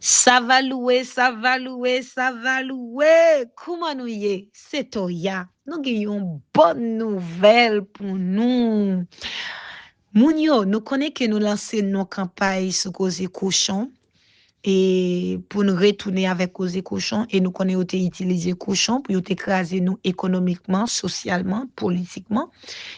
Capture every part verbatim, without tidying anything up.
Sa va louwe, sa va louwe, sa va louwe. Kouman nou ye? Se Toya. Nou gen yon bòn nouvèl pou nou. Moun yo, nou konnen ke nou lanse yon kanpay sou koze kochon. E pou n retounen avèk koze kochon, e nou konnen yo te itilize kochon pou yo te kraze nou ekonomikman, sosyalman, politikman.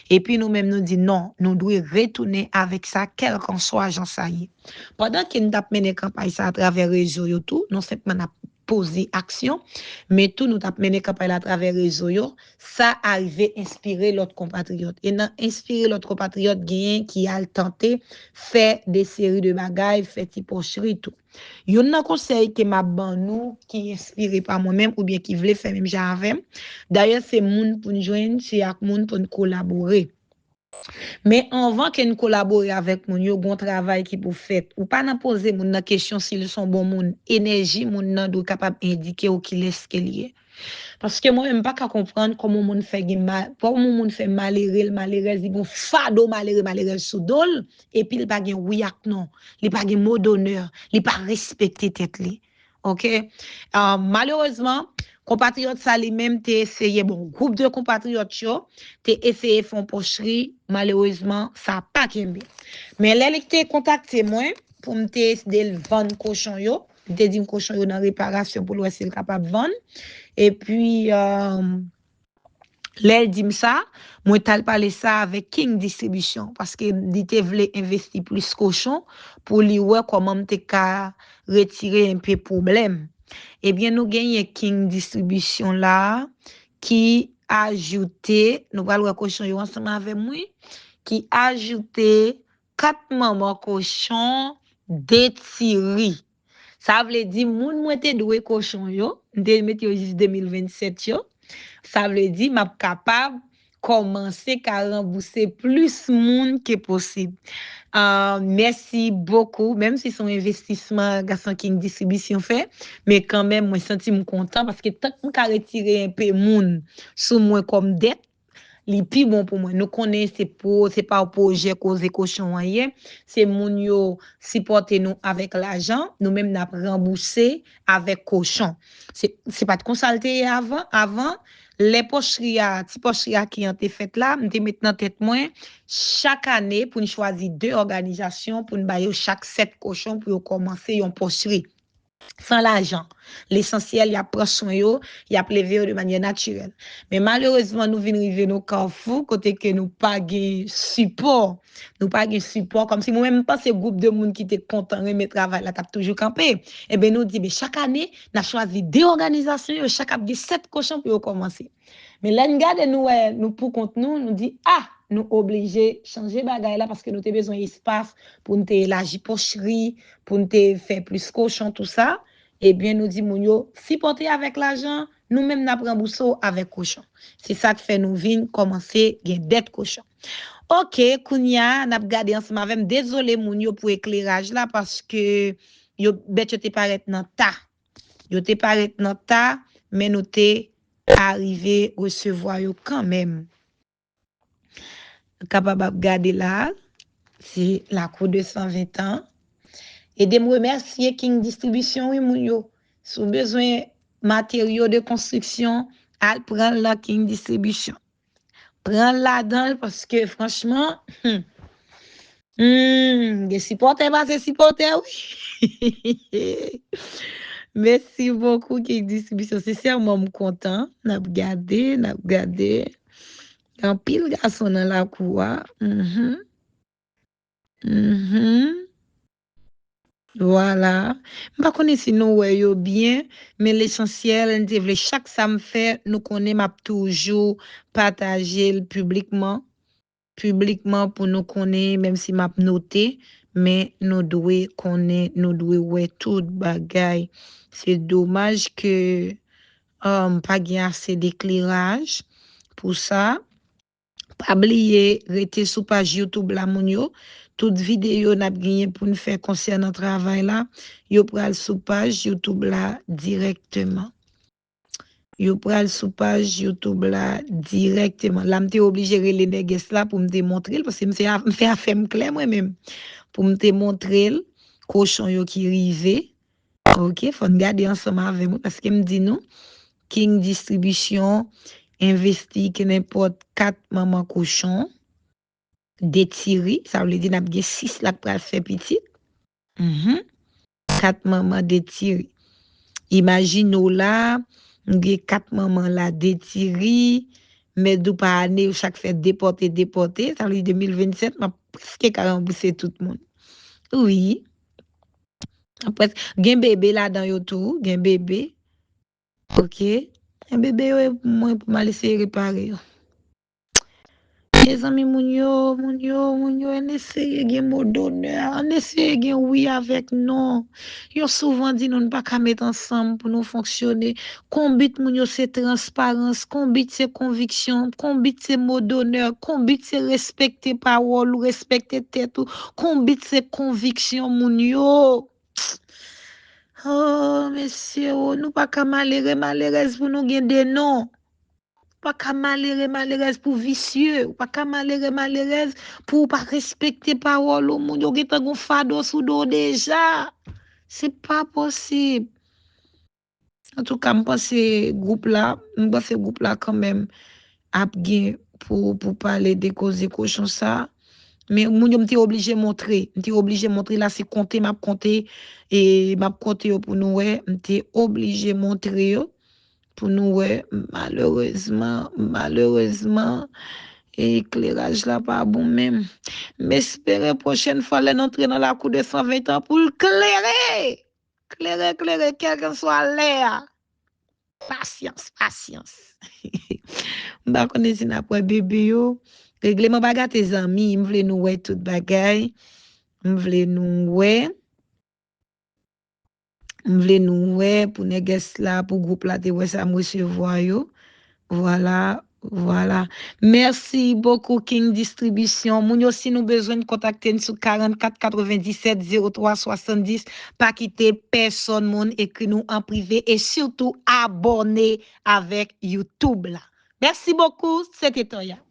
Epi nou menm nou di non, nou dwe retounen avèk sa, kèlkanswa jan sa ye. Pandan ke n t ap mennen kanpay sa atravè rezo yo tou, non senpman n ap poze aksyon, men tou nou t ap mennen kanpay la atravè rezo yo, sa arive enspire lòt konpatriyòt. E nan enspire lòt konpatriyòt, genyen ki al tante fè de seri de bagay, fè ti pòchri tou. Youn nan konsèy ke m ap ban nou, ki enspire pa mwen menm oubyen ki vle fè menm jan avè m, dayè se moun pou n jwenn, se ak moun pou n kolabore. Men anvan ke n kolabore avèk moun yo, gon travay ki pou fèt. Ou pa nan poze moun nan kesyon si l son bon moun. Enèji moun nan dwe kapab endike w kilès ke l ye. Paske mwen menm, m pa ka konprann kòman moun fè gen mal, kòman moun fè malere l, malerèz li, gon fado malere, malerèz sou do l, epi l pa gen wi ak non, li pa gen mo donè, li pa respekte tèt li. Ok? Ah, malerezman, konpatriyòt sa li menm te eseye, bon, gwoup de konpatriyòt yo te eseye fè yon pòchri, malerezman, sa pa kenbe. Men lè li te kontakte mwen pou m te ede l vann kochon yo, li te di m kochon yo nan reparasyon pou l wè si l kapab vann. Epi, ah, lè l di m sa, mwen t al pale sa avèk King Distribution, paske li te vle envesti plis kochon pou li wè kòman m te ka retire enpe pwoblèm. Ebyen, nou genyen King Distribution la ki ajoute, nou pral wè kochon yo ansanm avè m, wi, ki ajoute kat manman kochon, de ti ri. Sa vle di, moun mwen te dwe kochon yo, m te mete yo jis de mil vennsèt yo. Sa vle di, m ap kapab kòmanse ka ranbouse plis moun ke posib. Ah, mèsi bokou, menm si se yon envestisman Gason King Distribution fè, men kanmenm, mwen santi m kontan paske tank m ka retire enpe moun sou mwen kòm dèt, li pi bon pou mwen. Nou konnen se pou, se pa pwojè koze kochon an ye. Se moun yo sipòte nou avèk lajan, nou menm n ap ranbouse avèk kochon. Se, se pa t konsa l te ye avan. Avan, lè pòchri a, ti pòchri a ki an te fèt la, m te met nan tèt mwen, chak ane, pou n chwazi de òganizasyon, pou n ba yo chak sèt kochon pou yo kòmanse yon pòchri. San lajan. Lesansyèl, y ap pran swen yo, y ap leve yo de manyè natirèl. Men malerezman, nou vin rive nan kafou kote ke nou pa gen sipò. Nou pa gen sipò. Kòmsi mwen menm, m panse gwoup de moun ki te kontan renmen travay la t ap toujou kanpe. Enben, nou di, men chak ane, n ap chwazi de òganizasyon yo, chak ap gen sèt kochon pou yo kòmanse. Men lè n gade, nou wè, nou pou kont nou, nou di, ah, nou oblije chanje bagay la paske nou te bezwen espas pou n te elaji pòchri, pou n te fè plis kochon, tou sa. Ebyen, nou di moun yo, sipòte avèk lajan, nou menm n ap ranbouse w avèk kochon. Se sa k fè nou vin kòmanse gen dèt kochon. Ok, kounye a, n ap gade ansanm avè m. Dezole moun yo pou ekleraj la, paske yo, bèt yo te parèt nan ta. Yo te parèt nan ta, men nou te arive resevwa yo kanmenm. Kapab ap gade la, se lakou de san ven tan. Ede m remèsye King Distribution, wi, moun yo. Si w bezwen materyo de konstriksyon, al pran l nan King Distribution. Pran l ladan l, paske franchman, hmm, hmm, gen sipòtè pase sipòtè, wi. Mèsi bokou, King Distribution. Sensèman, m kontan. N ap gade, n ap gade. Gen anpil gason nan lakou a. Mhm. Mhm. Vwala. M pa konnen si nou wè yo byen, men lesansyèl, m te vle chak sa m fè, nou konnen m ap toujou pataje l piblikman. Piblikman pou nou konnen, menm si m ap note, men nou dwe konnen, nou dwe wè tout bagay. Se domaj ke, um, pa gen ase dekleraj pou sa. Pa bliye rete sou paj YouTube la, moun yo. Tout videyo n ap genyen pou n fè konsènan travay la, yo pral sou paj YouTube la dirèkteman. Yo pral sou paj YouTube la dirèkteman. La, m te oblije rele nègès la pou m te montre l, paske m se a-, m fè afè m klè mwen menm. Pou m te montre l, kochon yo ki rive, Ok, fò n gade ansanm avè mwen, paske m di nou, King Distribution envesti ke nenpòt kat manman kochon, de ti ri, sa vle di n ap gen sis la k pral fè pitit. Mhm. Kat manman, de ti ri. Imajine w la, m gen kat manman la, de ti ri, mèt di w pa ane, yo chak fè depòte, depòte, sa vle di de mil vennsèt, m ap prèske ka ranbouse tout moun. Wi. M ap prèske, gen bebe ladan yo tou, gen bebe. Ok. Gen bebe yo e pou mwen pou m al eseye repare yo. Mezanmi, moun yo, moun yo, moun yo, ann eseye gen mo donè, ann eseye gen wi avèk non. Yo souvan di nou n pa ka met ansanm pou nou fonksyone. Konbit moun yo se transparans, konbit se konviksyon, konbit se mo donè, konbit se respekte pawòl ou, respekte tèt ou, konbit se konviksyon moun yo. Oh, mesye, oh, nou pa ka malere, malerèz pou nou gen de non. Ou pa ka malere, malerèz pou visye. Ou pa ka malere, malerèz pou ou pa respekte pawòl ou. Moun yo gentan gon fado sou do w deja. Se pa posib. Antouka, m panse gwoup la, m panse gwoup la kanmenm ap gen pou, pou pale de koze kochon sa. Men moun yo, m te oblije montre. M te oblije montre, la se konte m ap konte, e m ap konte yo pou nou wè. M te oblije montre yo pou nou wè. Malerezman, malerezman, ekleraj la pa bon menm. M espere pwochèn fwa lè n antre nan lakou de san ven an pou l klere. Klere, klere, kèlkanswa lè a. Pasyans, pasyans. M pa konnen si n ap wè bebe yo. Regleman pa gate zanmi, m vle nou wè tout bagay. M vle nou wè. M vle nou wè pou nègès la, pou gwoup la te wè sa m resevwa yo. Vwala, vwala. Mèsi bokou King Distribution. Moun yo, si nou bezwen n kontakte n sou karannkat katrevenndisèt zewo twa swasanndis. Pa kite pèsonn moun ekri nou an prive e sitou abòne avèk YouTube la. Mèsi bokou, se te Toya.